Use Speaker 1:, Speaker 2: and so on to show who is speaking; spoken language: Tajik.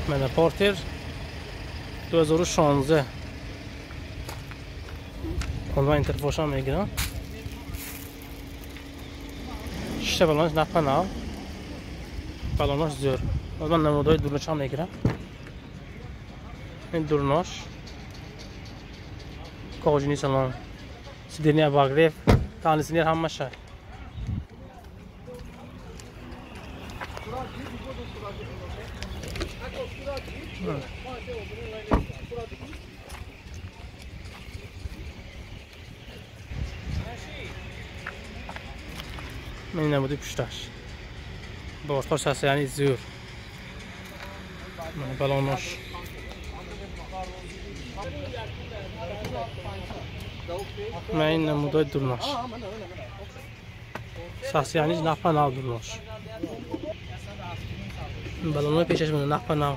Speaker 1: Мана Портер 2016. Онлайн телефоншам мегирам. Шишта балонаш напа нав. Балонош зӯр. Ман намудои дурношам мегирам. Ин дурнош. Кожини салон. Сидения обогрев, кондиционер ҳамаша. Ман намуди пушташ. Бортош ҳаст, яъни зӯр. Балонош. Ман ин намудои дурнош. Сасияниш напа нав дурнош. Балонои пешаш мона напа нав.